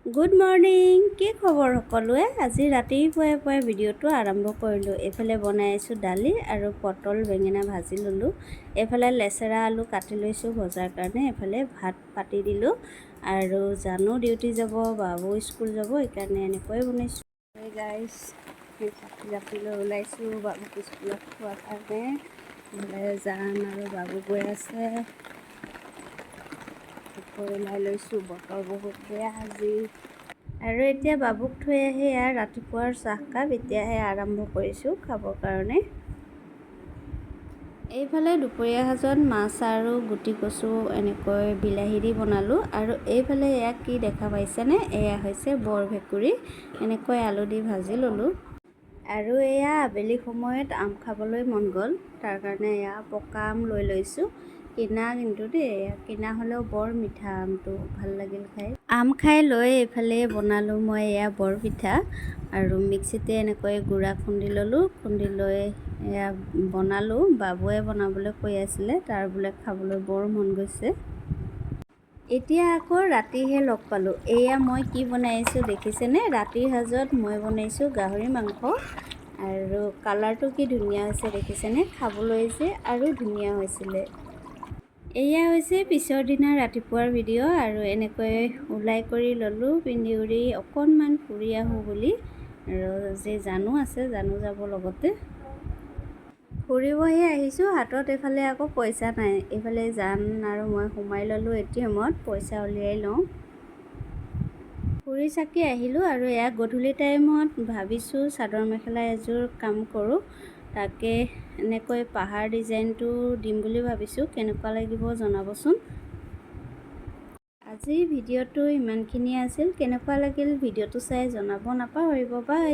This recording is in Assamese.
গুড মৰ্ণিং, কি খবৰ সকলোৰে? আজি ৰাতিপুৱাই পুৱাই ভিডিঅ'টো আৰম্ভ কৰিলোঁ। এইফালে বনাই আছোঁ দালি আৰু পটল বেঙেনা ভাজি ল'লোঁ। এইফালে লেচেৰা আলু কাটি লৈছোঁ ভজাৰ কাৰণে। এইফালে ভাত পাতি দিলোঁ আৰু জানো ডিউটি যাব, বাবু স্কুল যাব, সেইকাৰণে এনেকৈয়ে বনাইছোঁ। গাইজ, জাপি লৈ ওলাইছোঁ বাবুক স্কুলত থোৱাৰ কাৰণে। এইফালে জান আৰু বাবু গৈ আছে। ওলাই লৈছোঁ, বতৰ বহুত বেয়া আজি। আৰু এতিয়া বাবুক থৈ আহি এয়া ৰাতিপুৱাৰ চাহকাপ এতিয়াহে আৰম্ভ কৰিছোঁ খাবৰ কাৰণে। এইফালে দুপৰীয়া সাজত মাছ আৰু গুটি কচু এনেকৈ বিলাহী দি বনালোঁ। আৰু এইফালে এয়া কি দেখা পাইছেনে? এয়া হৈছে বৰ ভেকুৰী, এনেকৈ আলু দি ভাজি ল'লোঁ। আৰু এয়া আবেলি সময়ত আম খাবলৈ মন গ'ল, তাৰ কাৰণে এয়া পকা আম লৈ লৈছোঁ। কিনা কিন্তু দেই, এয়া কিনা হ'লেও বৰ মিঠা আমটো, ভাল লাগিল খাই। আম খাই লৈ এইফালে বনালোঁ মই এয়া বৰপিঠা আৰু মিক্সিতে এনেকৈ গুড়া খুন্দি ল'লোঁ। খুন্দি লৈ এয়া বনালোঁ। বাবুৱে বনাবলৈ কৈ আছিলে, তাৰ বোলে খাবলৈ বৰ মন গৈছে। এতিয়া আকৌ ৰাতিহে লগ পালোঁ। এয়া মই কি বনাইছোঁ দেখিছেনে? ৰাতিৰ সাজত মই বনাইছোঁ গাহৰি মাংস। আৰু কালাৰটো কি ধুনীয়া হৈছে দেখিছেনে? খাবলৈ যে আৰু ধুনীয়া হৈছিলে। এয়া হৈছে পিছৰ দিনা ৰাতিপুৱাৰ ভিডিঅ'। আৰু এনেকৈ ওলাই কৰি ল'লোঁ পিন্ধি উৰি, অকণমান ফুৰি আহোঁ বুলি। আৰু যে জানো আছে, জানো যাব লগতে। ফুৰিবহে আহিছোঁ, হাতত এইফালে আকৌ পইচা নাই। এইফালে জান আৰু মই সোমাই ল'লোঁ এটিএমত, পইচা উলিয়াই লওঁ। ফুৰি চাকি আহিলোঁ আৰু এয়া গধূলি টাইমত ভাবিছোঁ চাদৰ মেখেলা এযোৰ কাম কৰোঁ। তাকে এনেকৈ পাহাৰ ডিজাইনটো দিম বুলি ভাবিছোঁ। কেনেকুৱা লাগিব জনাবচোন। আজিৰ ভিডিঅ'টো ইমানখিনিয়ে আছিল। কেনেকুৱা লাগিল ভিডিঅ'টো চাই জনাব নাপাহৰিব। বাই।